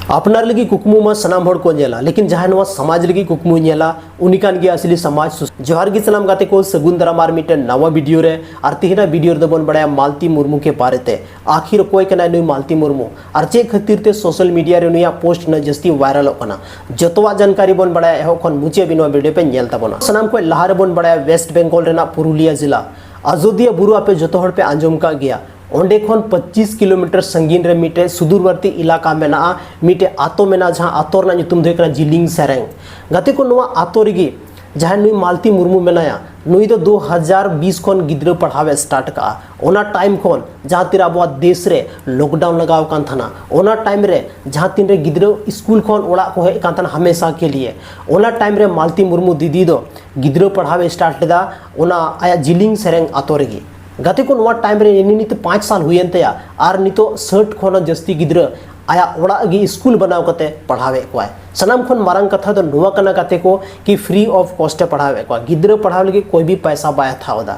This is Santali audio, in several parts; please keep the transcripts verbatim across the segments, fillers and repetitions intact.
ᱟᱯᱱᱟᱨ ᱞᱟᱹᱜᱤᱫ ᱠᱩᱠᱢᱩ ᱢᱟ ᱥᱟᱱᱟᱢ ᱦᱚᱲ ᱠᱚ ᱧᱮᱞᱟ, ᱞᱮᱠᱤᱱ ᱡᱟᱦᱟᱸᱭ ᱱᱚᱣᱟ ᱥᱚᱢᱟᱡᱽ ᱞᱟᱹᱜᱤᱫ ᱠᱩᱠᱢᱩᱭ ᱧᱮᱞᱟ, ᱩᱱᱤ ᱠᱟᱱ ᱜᱮᱭᱟ ᱟᱥᱞᱤ ᱥᱚᱢᱟᱡᱽ ᱥᱩᱥᱟᱹᱨ᱾ ᱡᱚᱦᱟᱨ ᱜᱮ ᱥᱟᱱᱟᱢ ᱜᱟᱛᱮ ᱠᱚ, ᱥᱟᱹᱜᱩᱱ ᱫᱟᱨᱟᱢ ᱟᱨ ᱢᱤᱫᱴᱮᱱ ᱱᱟᱣᱟ ᱵᱷᱤᱰᱤᱭᱳ ᱨᱮ᱾ ᱟᱨ ᱛᱮᱦᱮᱧᱟᱜ ᱵᱷᱤᱰᱤᱭᱳ ᱨᱮᱫᱚ ᱵᱚᱱ ᱵᱟᱲᱟᱭᱟ ᱢᱟᱞᱛᱤ ᱢᱩᱨᱢᱩ ᱠᱮ ᱵᱟᱨᱮ ᱛᱮ᱾ ᱟᱠᱷᱤᱨ ᱚᱠᱚᱭ ᱠᱟᱱᱟᱭ ᱱᱩᱭ ᱢᱟᱞᱛᱤ ᱢᱩᱨᱢᱩ ᱟᱨ ᱪᱮᱫ ᱠᱷᱟᱹᱛᱤᱨ ᱛᱮ ᱥᱳᱥᱟᱞ ᱢᱤᱰᱤᱭᱟ ᱨᱮ ᱱᱩᱭᱟᱜ ᱯᱳᱥᱴ ᱩᱱᱟᱹᱜ ᱡᱟᱹᱥᱛᱤ ᱵᱷᱟᱭᱨᱟᱞᱚᱜ ᱠᱟᱱᱟ, ᱡᱚᱛᱚᱣᱟᱜ ᱡᱟᱱᱠᱟᱨᱤ ᱵᱚᱱ ᱵᱟᱲᱟᱭᱟ᱾ ᱮᱦᱚᱵ ᱠᱷᱚᱱ ᱢᱩᱪᱟᱹᱫ ᱦᱟᱹᱵᱤᱡ ᱱᱚᱣᱟ ᱵᱷᱤᱰᱤᱭᱳ ᱯᱮ ᱧᱮᱞ ᱛᱟᱵᱚᱱᱟ᱾ ᱥᱟᱱᱟᱢ ᱠᱷᱚᱱ ᱞᱟᱦᱟ ᱨᱮᱵᱚᱱ ᱵᱟᱲᱟᱭᱟ ᱣᱮᱥᱴ ᱵᱮᱝᱜᱚᱞ ᱨᱮᱱᱟᱜ ᱯᱩᱨᱩᱞᱤᱭᱟ ᱡᱮᱞᱟ ᱟᱡᱳᱫᱤᱭᱟ ᱵᱩᱨᱩ ᱟᱯᱮ ᱡᱚᱛᱚ ᱦᱚᱲ ᱯᱮ ᱟᱸᱡᱚᱢ ᱠᱟᱜ ᱜᱮᱭᱟ᱾ ᱚᱸᱰᱮ ᱠᱷᱚᱱ ᱯᱚᱸᱪᱤᱥ ᱠᱤᱞᱳᱢᱤᱴᱟᱨ ᱥᱟᱺᱜᱤᱧ ᱨᱮ ᱢᱤᱫᱴᱮᱡ ᱥᱩᱫᱩᱨᱵᱚᱨᱛᱤ ᱮᱞᱟᱠᱟ ᱢᱮᱱᱟᱜᱼᱟ, ᱢᱤᱫᱴᱮᱡ ᱟᱛᱳ ᱢᱮᱱᱟᱜᱼᱟ, ᱡᱟᱦᱟᱸ ᱟᱛᱳ ᱨᱮᱱᱟᱜ ᱧᱩᱛᱩᱢ ᱫᱚ ᱦᱩᱭᱩᱜ ᱠᱟᱱᱟ ᱡᱤᱞᱤᱝ ᱥᱮᱨᱮᱝ᱾ ᱜᱟᱛᱮ ᱠᱚ, ᱱᱚᱣᱟ ᱟᱛᱳ ᱨᱮᱜᱮ ᱡᱟᱦᱟᱸᱭ ᱱᱩᱭ ᱢᱟᱞᱛᱤ ᱢᱩᱨᱢᱩ ᱢᱮᱱᱟᱭᱟ, ᱱᱩᱭ ᱫᱚ ᱫᱩ ᱦᱟᱡᱟᱨ ᱵᱤᱥ ᱠᱷᱚᱱ ᱜᱤᱫᱽᱨᱟᱹ ᱯᱟᱲᱦᱟᱣ ᱮ ᱥᱴᱟᱨᱴ ᱠᱟᱜᱼᱟ᱾ ᱚᱱᱟ ᱴᱟᱭᱤᱢ ᱠᱷᱚᱱ ᱡᱟᱦᱟᱸ ᱛᱤᱨᱮ ᱟᱵᱚᱣᱟᱜ ᱫᱮᱥ ᱨᱮ ᱞᱚᱠᱰᱟᱣᱩᱱ ᱞᱟᱜᱟᱣ ᱠᱟᱱ ᱛᱟᱦᱮᱱᱟ, ᱚᱱᱟ ᱴᱟᱭᱤᱢ ᱨᱮ ᱡᱟᱦᱟᱸ ᱛᱤᱱ ᱨᱮ ᱜᱤᱫᱽᱨᱟᱹ ᱥᱠᱩᱞ ᱠᱷᱚᱱ ᱚᱲᱟᱜ ᱠᱚ ᱦᱮᱡ ᱠᱟᱱ ᱛᱟᱦᱮᱱᱟ ᱦᱟᱢᱮᱥᱟ ᱠᱮ ᱞᱤᱭᱮ, ᱚᱱᱟ ᱴᱟᱭᱤᱢ ᱨᱮ ᱢᱟᱞᱛᱤ ᱢᱩᱨᱢᱩ ᱫᱤᱫᱤ ᱫᱚ ᱜᱤᱫᱽᱨᱟᱹ ᱯᱟᱲᱦᱟᱣ ᱮ ᱥᱴᱟᱨᱴ ᱞᱮᱫᱟ ᱚᱱᱟ ᱟᱭᱟᱜ ᱡᱤᱞᱤᱝ ᱥᱮᱨᱮᱝ ᱟᱛᱳ ᱨᱮᱜᱮ᱾ ᱜᱟᱛᱮ ᱠᱚ, ᱱᱚᱣᱟ ᱴᱟᱭᱤᱢ ᱨᱮ ᱱᱤᱛ ᱯᱟᱸᱪ ᱥᱟᱞ ᱦᱩᱭᱮᱱ ᱛᱟᱭᱟ ᱟᱨ ᱱᱤᱛᱚᱜ ᱥᱟᱴ ᱠᱷᱚᱱ ᱦᱚᱸ ᱡᱟᱹᱥᱛᱤ ᱜᱤᱫᱽᱨᱟᱹ ᱟᱭᱟᱜ ᱚᱲᱟᱜ ᱜᱮ ᱥᱠᱩᱞ ᱵᱮᱱᱟᱣ ᱠᱟᱛᱮ ᱯᱟᱲᱦᱟᱣᱮᱫ ᱠᱚᱣᱟᱭ᱾ ᱥᱟᱱᱟᱢ ᱠᱷᱚᱱ ᱢᱟᱨᱟᱝ ᱠᱟᱛᱷᱟ ᱫᱚ ᱱᱚᱣᱟ ᱠᱟᱱᱟ ᱜᱟᱛᱮ ᱠᱚ, ᱠᱤ ᱯᱷᱨᱤ ᱚᱯᱷ ᱠᱚᱥᱴ ᱮ ᱯᱟᱲᱦᱟᱣᱮᱫ ᱠᱚᱣᱟ᱾ ᱜᱤᱫᱽᱨᱟᱹ ᱯᱟᱲᱦᱟᱣ ᱞᱟᱹᱜᱤᱫ ᱠᱚᱭ ᱵᱤ ᱯᱟᱭᱥᱟ ᱵᱟᱭ ᱦᱟᱛᱟᱣ ᱮᱫᱟ᱾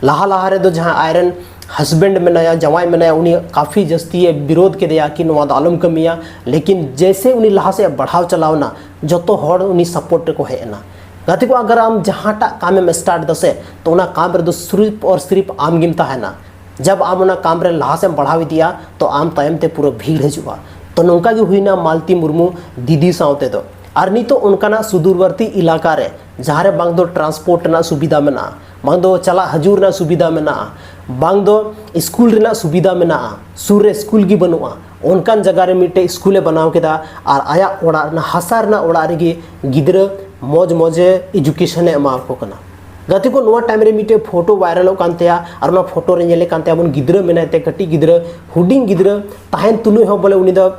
ᱞᱟᱦᱟ ᱞᱟᱦᱟ ᱨᱮᱫᱚ ᱡᱟᱦᱟᱸ ᱟᱡᱨᱮᱱ ᱦᱟᱥᱵᱮᱱᱰ ᱢᱮᱱᱟᱭᱟ, ᱡᱟᱶᱟᱭ ᱢᱮᱱᱟᱭᱟ, ᱩᱱᱤ ᱠᱟᱯᱷᱤ ᱡᱟᱹᱥᱛᱤ ᱮ ᱵᱤᱨᱳᱫ ᱠᱮᱫᱮᱭᱟ ᱠᱤ ᱱᱚᱣᱟ ᱫᱚ ᱟᱞᱚᱢ ᱠᱟᱹᱢᱤᱭᱟ, ᱞᱮᱠᱤᱱ ᱡᱮᱭᱥᱮ ᱩᱱᱤ ᱞᱟᱦᱟ ᱥᱮᱫ ᱮ ᱵᱟᱲᱦᱟᱣ ᱪᱟᱞᱟᱣ ᱮᱱᱟ, ᱡᱚᱛᱚ ᱦᱚᱲ ᱩᱱᱤ ᱥᱟᱯᱳᱨᱴ ᱨᱮᱠᱚ ᱦᱮᱡ ᱮᱱᱟ᱾ ᱜᱟᱛᱮ ᱠᱚ, ᱟᱜᱟᱨ ᱟᱢ ᱡᱟᱦᱟᱸᱴᱟᱜ ᱠᱟᱢᱮᱢ ᱥᱴᱟᱨᱴ ᱫᱟᱥᱮ, ᱛᱚ ᱚᱱᱟ ᱠᱟᱢ ᱨᱮᱫᱚ ᱥᱤᱨᱤᱯ ᱟᱨ ᱥᱤᱨᱤᱯ ᱟᱢ ᱜᱮᱢ ᱛᱟᱦᱮᱱᱟ᱾ ᱡᱟᱵ ᱟᱢ ᱚᱱᱟ ᱠᱟᱢ ᱨᱮ ᱞᱟᱦᱟ ᱥᱮᱫ ᱮᱢ ᱵᱟᱲᱦᱟᱣ ᱤᱫᱤᱭᱟ, ᱛᱚ ᱟᱢ ᱛᱟᱭᱚᱢ ᱛᱮ ᱯᱩᱨᱟᱹ ᱵᱷᱤᱲ ᱦᱤᱡᱩᱜᱼᱟ᱾ ᱛᱚ ᱱᱚᱝᱠᱟ ᱜᱮ ᱦᱩᱭᱱᱟ ᱢᱟᱞᱛᱤ ᱢᱩᱨᱢᱩ ᱫᱤᱫᱤ ᱥᱟᱶᱛᱮ ᱫᱚ᱾ ᱟᱨ ᱱᱤᱛᱚᱜ ᱚᱱᱠᱟᱱᱟᱜ ᱥᱩᱫᱩᱨᱵᱚᱨᱛᱤ ᱮᱞᱟᱠᱟ ᱨᱮ, ᱡᱟᱦᱟᱸ ᱨᱮ ᱵᱟᱝ ᱫᱚ ᱴᱨᱟᱱᱥᱯᱳᱨᱴ ᱨᱮᱱᱟᱜ ᱥᱩᱵᱤᱫᱷᱟ ᱢᱮᱱᱟᱜᱼᱟ, ᱵᱟᱝ ᱫᱚ ᱪᱟᱞᱟᱜ ᱦᱤᱡᱩᱜ ᱨᱮᱱᱟᱜ ᱥᱩᱵᱤᱫᱷᱟ ᱢᱮᱱᱟᱜᱼᱟ, ᱵᱟᱝ ᱫᱚ ᱥᱠᱩᱞ ᱨᱮᱱᱟᱜ ᱥᱩᱵᱤᱫᱷᱟ ᱢᱮᱱᱟᱜᱼᱟ, ᱥᱩᱨ ᱨᱮ ᱥᱠᱩᱞ ᱜᱮ ᱵᱟᱹᱱᱩᱜᱼᱟ, ᱚᱱᱠᱟᱱ ᱡᱟᱭᱜᱟ ᱨᱮ ᱢᱤᱫᱴᱮᱡ ᱥᱠᱩᱞᱮ ᱵᱮᱱᱟᱣ ᱠᱮᱫᱟ᱾ ᱟᱨ ᱟᱭᱟᱜ ᱚᱲᱟᱜ ᱨᱮᱱᱟᱜ, ᱦᱟᱥᱟ ᱨᱮᱱᱟᱜ ᱚᱲᱟᱜ ᱨᱮᱜᱮ ᱜᱤᱫᱽᱨᱟᱹ ᱢᱚᱡᱽ ᱢᱚᱡᱮ ᱮᱡᱩᱠᱮᱥᱚᱱᱮ ᱮᱢᱟ ᱠᱚ ᱠᱟᱱᱟ᱾ ᱜᱟᱛᱮ ᱠᱚ, ᱱᱚᱣᱟ ᱴᱟᱭᱤᱢ ᱨᱮ ᱢᱤᱫᱴᱮᱡ ᱯᱷᱳᱴᱳ ᱵᱷᱟᱭᱨᱟᱞᱚᱜ ᱠᱟᱱ ᱛᱟᱭᱟ, ᱟᱨ ᱚᱱᱟ ᱯᱷᱳᱴᱳ ᱨᱮ ᱧᱮᱞᱮ ᱠᱟᱱ ᱛᱟᱭᱟ ᱵᱚᱱ ᱜᱤᱫᱽᱨᱟᱹ ᱢᱮᱱᱟᱭ ᱛᱮ, ᱠᱟᱹᱴᱤᱡ ᱜᱤᱫᱽᱨᱟᱹ, ᱦᱩᱰᱤᱧ ᱜᱤᱫᱽᱨᱟᱹ ᱛᱟᱦᱮᱱ ᱛᱩᱞᱩᱡ ᱦᱚᱸ ᱵᱚᱞᱮ ᱩᱱᱤ ᱫᱚ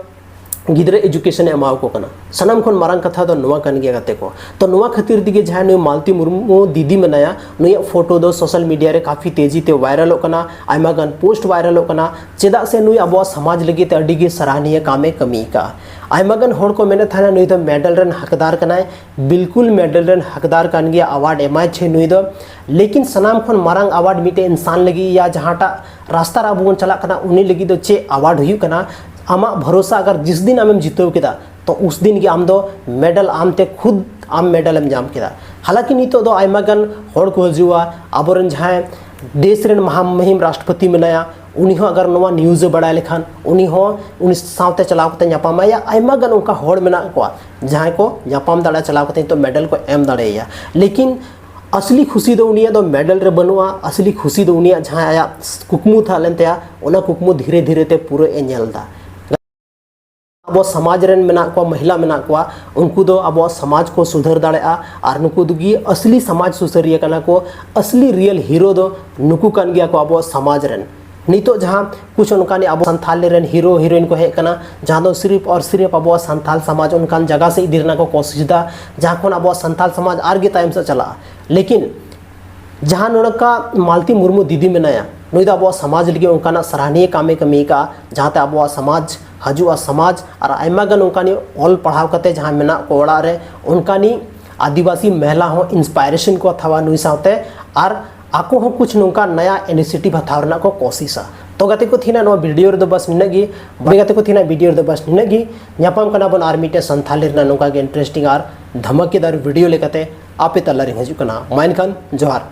ᱜᱤᱫᱽᱨᱟᱹ ᱮᱡᱩᱠᱮᱥᱚᱱᱮ ᱮᱢᱟ ᱠᱚ ᱠᱟᱱᱟ᱾ ᱥᱟᱱᱟᱢ ᱠᱷᱚᱱ ᱢᱟᱨᱟᱝ ᱠᱟᱛᱷᱟ ᱫᱚ ᱱᱚᱣᱟ ᱠᱟᱱ ᱜᱮᱭᱟ ᱜᱟᱛᱮ ᱠᱚ᱾ ᱛᱚ ᱱᱚᱣᱟ ᱠᱷᱟᱹᱛᱤᱨ ᱛᱮᱜᱮ ᱡᱟᱦᱟᱸᱭ ᱱᱩᱭ ᱢᱟᱞᱛᱤ ᱢᱩᱨᱢᱩ ᱫᱤᱫᱤ ᱢᱮᱱᱟᱭᱟ, ᱱᱩᱭᱟᱜ ᱯᱷᱳᱴᱳ ᱫᱚ ᱥᱳᱥᱟᱞ ᱢᱤᱰᱤᱭᱟ ᱨᱮ ᱠᱟᱯᱷᱤ ᱛᱮᱡᱤ ᱛᱮ ᱵᱷᱟᱭᱨᱟᱞᱚᱜ ᱠᱟᱱᱟ᱾ ᱟᱭᱢᱟ ᱜᱟᱱ ᱯᱳᱥᱴ ᱵᱷᱟᱭᱨᱟᱞᱚᱜ ᱠᱟᱱᱟ, ᱪᱮᱫᱟᱜ ᱥᱮ ᱱᱩᱭ ᱟᱵᱚᱣᱟᱜ ᱥᱚᱢᱟᱡᱽ ᱞᱟᱹᱜᱤᱫ ᱛᱮ ᱟᱹᱰᱤ ᱜᱮ ᱥᱟᱨᱦᱟᱱᱤᱭᱟᱹ ᱠᱟᱢᱮ ᱠᱟᱹᱢᱤ ᱟᱠᱟᱫᱼᱟ᱾ ᱟᱭᱢᱟ ᱜᱟᱱ ᱦᱚᱲ ᱠᱚ ᱢᱮᱱᱮᱫ ᱛᱟᱦᱮᱱᱟ ᱱᱩᱭ ᱫᱚ ᱢᱮᱰᱮᱞ ᱨᱮᱱ ᱦᱟᱠᱫᱟᱨ ᱠᱟᱱᱟᱭ᱾ ᱵᱤᱞᱠᱩᱞ ᱢᱮᱰᱮᱞ ᱨᱮᱱ ᱦᱟᱠᱫᱟᱨ ᱠᱟᱱ ᱜᱮᱭᱟ, ᱟᱣᱟᱨᱰ ᱮᱢᱟᱭ ᱪᱮ ᱱᱩᱭ ᱫᱚ᱾ ᱞᱮᱠᱤᱱ ᱥᱟᱱᱟᱢ ᱠᱷᱚᱱ ᱢᱟᱨᱟᱝ ᱟᱣᱟᱨᱰ ᱢᱤᱫᱴᱮᱡ ᱤᱱᱥᱟᱱ ᱞᱟᱹᱜᱤᱫ ᱭᱟ ᱡᱟᱦᱟᱸᱴᱟᱜ ᱨᱟᱥᱛᱟ ᱨᱮ ᱟᱵᱚ ᱵᱚᱱ ᱪᱟᱞᱟᱜ ᱠᱟᱱᱟ ᱩᱱᱤ ᱞᱟᱹᱜᱤᱫ ᱫᱚ ᱪᱮᱫ ᱟᱣᱟᱨᱰ ᱦᱩᱭᱩᱜ ᱠᱟᱱᱟ? ᱟᱢᱟᱜ ᱵᱷᱚᱨᱚᱥᱟ ᱟᱜᱟᱨ ᱡᱤᱥ ᱫᱤᱱ ᱟᱢᱮᱢ ᱡᱤᱛᱟᱹᱣ ᱠᱮᱫᱟ, ᱛᱚ ᱩᱥ ᱫᱤᱱ ᱜᱮ ᱟᱢ ᱫᱚ ᱢᱮᱰᱟᱞ ᱟᱢ ᱛᱮ ᱠᱷᱩᱫ ᱟᱢ ᱢᱮᱰᱟᱞ ᱮᱢ ᱧᱟᱢ ᱠᱮᱫᱟ᱾ ᱦᱟᱞᱟᱸᱠᱤ ᱱᱤᱛᱚᱜ ᱫᱚ ᱟᱭᱢᱟ ᱜᱟᱱ ᱦᱚᱲ ᱠᱚ ᱦᱤᱡᱩᱜᱼᱟ, ᱟᱵᱚᱨᱮᱱ ᱡᱟᱦᱟᱸᱭ ᱫᱮᱥ ᱨᱮᱱ ᱢᱟᱦᱟ ᱢᱩᱦᱤᱢ ᱨᱟᱥᱴᱨᱚᱯᱚᱛᱤ ᱢᱮᱱᱟᱭᱟ, ᱩᱱᱤ ᱦᱚᱸ ᱟᱜᱟᱨ ᱱᱚᱣᱟ ᱱᱤᱭᱩᱡᱽ ᱮ ᱵᱟᱲᱟᱭ ᱞᱮᱠᱷᱟᱱ, ᱩᱱᱤ ᱦᱚᱸ ᱩᱱᱤ ᱥᱟᱶᱛᱮ ᱪᱟᱞᱟᱣ ᱠᱟᱛᱮ ᱧᱟᱯᱟᱢᱟᱭ᱾ ᱟᱭᱢᱟ ᱜᱟᱱ ᱚᱱᱠᱟ ᱦᱚᱲ ᱢᱮᱱᱟᱜ ᱠᱚᱣᱟ, ᱡᱟᱦᱟᱸᱭ ᱠᱚ ᱧᱟᱯᱟᱢ ᱫᱟᱲᱮᱭᱟᱜᱼᱟ, ᱪᱟᱞᱟᱣ ᱠᱟᱛᱮ ᱱᱤᱛᱚᱜ ᱢᱮᱰᱟᱞ ᱠᱚ ᱮᱢ ᱫᱟᱲᱮᱭᱟᱭᱟ᱾ ᱞᱮᱠᱤᱱ ᱟᱥᱞᱤ ᱠᱷᱩᱥᱤ ᱫᱚ ᱩᱱᱤᱭᱟᱜ ᱫᱚ ᱢᱮᱰᱟᱞ ᱨᱮ ᱵᱟᱹᱱᱩᱜᱼᱟ᱾ ᱟᱥᱞᱤ ᱠᱷᱩᱥᱤ ᱫᱚ ᱩᱱᱤᱭᱟᱜ ᱡᱟᱦᱟᱸ ᱟᱭᱟᱜ ᱠᱩᱠᱢᱩ ᱛᱟᱦᱮᱸ ᱞᱮᱱ ᱛᱟᱭᱟ, ᱚᱱᱟ ᱠᱩᱠᱢᱩ ᱫᱷᱤᱨᱮ ᱫᱷᱤᱨᱮ ᱛᱮ ᱯᱩᱨᱟᱹ ᱮ ᱧᱮᱞ ᱮᱫᱟ᱾ ᱟᱵᱚ ᱥᱚᱢᱟᱡᱽ ᱨᱮᱱ ᱢᱮᱱᱟᱜ ᱠᱚᱣᱟ, ᱢᱚᱦᱤᱞᱟ ᱢᱮᱱᱟᱜ ᱠᱚᱣᱟ, ᱩᱱᱠᱩ ᱫᱚ ᱟᱵᱚᱣᱟᱜ ᱥᱚᱢᱟᱡᱽ ᱠᱚ ᱥᱩᱫᱷᱟᱹᱨ ᱫᱟᱲᱮᱭᱟᱜᱼᱟ᱾ ᱟᱨ ᱱᱩᱠᱩ ᱫᱚ ᱜᱮ ᱟᱥᱞᱤ ᱥᱚᱢᱟᱡᱽ ᱥᱩᱥᱟᱹᱨᱤᱭᱟᱹ ᱠᱟᱱᱟ ᱠᱚ᱾ ᱟᱥᱞᱤ ᱨᱤᱭᱮᱞ ᱦᱤᱨᱳ ᱫᱚ ᱱᱩᱠᱩ ᱠᱟᱱ ᱜᱮᱭᱟ ᱠᱚ ᱟᱵᱚᱣᱟᱜ ᱥᱚᱢᱟᱡᱽ ᱨᱮᱱ᱾ ᱱᱤᱛᱚᱜ ᱡᱟᱦᱟᱸ ᱠᱩᱪ ᱚᱱᱠᱟᱱᱤᱡ ᱟᱵᱚ ᱥᱟᱱᱛᱷᱟᱞᱤ ᱨᱮᱱ ᱦᱤᱨᱳ ᱦᱤᱨᱳᱭᱤᱱ ᱠᱚ ᱦᱮᱡ ᱟᱠᱟᱱᱟ, ᱡᱟᱦᱟᱸ ᱫᱚ ᱥᱤᱨᱤᱯ ᱟᱨ ᱥᱤᱨᱤᱯ ᱟᱵᱚᱣᱟᱜ ᱥᱟᱱᱛᱷᱟᱞ ᱥᱚᱢᱟᱡᱽ ᱚᱱᱠᱟᱱ ᱡᱟᱭᱜᱟ ᱥᱮᱫ ᱤᱫᱤ ᱨᱮᱱᱟᱜ ᱠᱚ ᱠᱳᱥᱤᱥ ᱮᱫᱟ, ᱡᱟᱦᱟᱸ ᱠᱷᱚᱱ ᱟᱵᱚᱣᱟᱜ ᱥᱟᱱᱛᱷᱟᱞ ᱥᱚᱢᱟᱡᱽ ᱟᱨ ᱜᱮ ᱛᱟᱭᱚᱢ ᱥᱮᱫ ᱪᱟᱞᱟᱜᱼᱟ᱾ ᱞᱮᱠᱤᱱ ᱡᱟᱦᱟᱸ ᱱᱚᱝᱠᱟ ᱢᱟᱞᱛᱤ ᱢᱩᱨᱢᱩ ᱫᱤᱫᱤ ᱢᱮᱱᱟᱭᱟ, ᱱᱩᱭ ᱫᱚ ᱟᱵᱚᱣᱟᱜ ᱥᱚᱢᱟᱡᱽ ᱞᱟᱹᱜᱤᱫ ᱚᱱᱠᱟᱱᱟᱜ ᱥᱟᱨᱦᱟᱣᱱᱤᱭᱟᱹ ᱠᱟᱹᱢᱤ ᱠᱟᱹᱢᱤ ᱟᱠᱟᱫᱼᱟ, ᱡᱟᱦᱟᱸᱛᱮ ᱟᱵᱚᱣᱟᱜ ᱥᱚᱢᱟᱡᱽ ᱦᱤᱡᱩᱜᱼᱟ ᱥᱚᱢᱟᱡᱽ᱾ ᱟᱨ ᱟᱭᱢᱟ ᱜᱟᱱ ᱚᱱᱠᱟᱱᱤᱡ ᱚᱞ ᱯᱟᱲᱦᱟᱣ ᱠᱟᱛᱮ ᱡᱟᱦᱟᱸᱭ ᱢᱮᱱᱟᱜ ᱠᱚ ᱚᱲᱟᱜ ᱨᱮ, ᱚᱱᱠᱟᱱᱤᱡ ᱟᱹᱫᱤᱵᱟᱹᱥᱤ ᱢᱚᱦᱤᱞᱟ ᱦᱚᱸ ᱤᱱᱥᱯᱟᱭᱨᱮᱥᱚᱱ ᱠᱚ ᱦᱟᱛᱟᱣᱟ ᱱᱩᱭ ᱥᱟᱶᱛᱮ, ᱟᱨ ᱟᱠᱚ ᱦᱚᱸ ᱠᱩᱪ ᱱᱚᱝᱠᱟ ᱱᱟᱭᱟ ᱤᱱᱤᱥᱤᱭᱮᱴᱤᱵᱷ ᱦᱟᱛᱟᱣ ᱨᱮᱱᱟᱜ ᱠᱚ ᱠᱳᱥᱤᱥᱟ᱾ ᱛᱚ ᱜᱟᱛᱮ ᱠᱚ, ᱛᱮᱦᱮᱧᱟᱜ ᱱᱚᱣᱟ ᱵᱷᱤᱰᱤᱭᱳ ᱨᱮᱫᱚ ᱵᱟᱥ ᱱᱤᱱᱟᱹᱜ ᱜᱮ᱾ ᱵᱟᱭ ᱜᱟᱛᱮ ᱠᱚ, ᱛᱮᱦᱮᱧᱟᱜ ᱵᱷᱤᱰᱤᱭᱳ ᱨᱮᱫᱚ ᱵᱟᱥ ᱱᱤᱱᱟᱹᱜ ᱜᱮ᱾ ᱧᱟᱯᱟᱢ ᱠᱟᱱᱟ ᱵᱚᱱ ᱟᱨ ᱢᱤᱫᱴᱮᱱ ᱥᱟᱱᱛᱷᱟᱞᱤ ᱨᱮᱱᱟᱜ ᱱᱚᱝᱠᱟ ᱜᱮ ᱤᱱᱴᱟᱨᱮᱥᱴᱤᱝ ᱟᱨ ᱫᱷᱟᱢᱟᱠᱮᱫᱟᱨ ᱵᱷᱤᱰᱤᱭᱳ ᱞᱮᱠᱟᱛᱮ ᱟᱯᱮ ᱛᱟᱞᱟᱨᱤᱧ ᱦᱤᱡᱩᱜ ᱠᱟᱱᱟ᱾ ᱢᱟ ᱮᱱᱠᱷᱟᱱ ᱡᱚᱦᱟᱨ᱾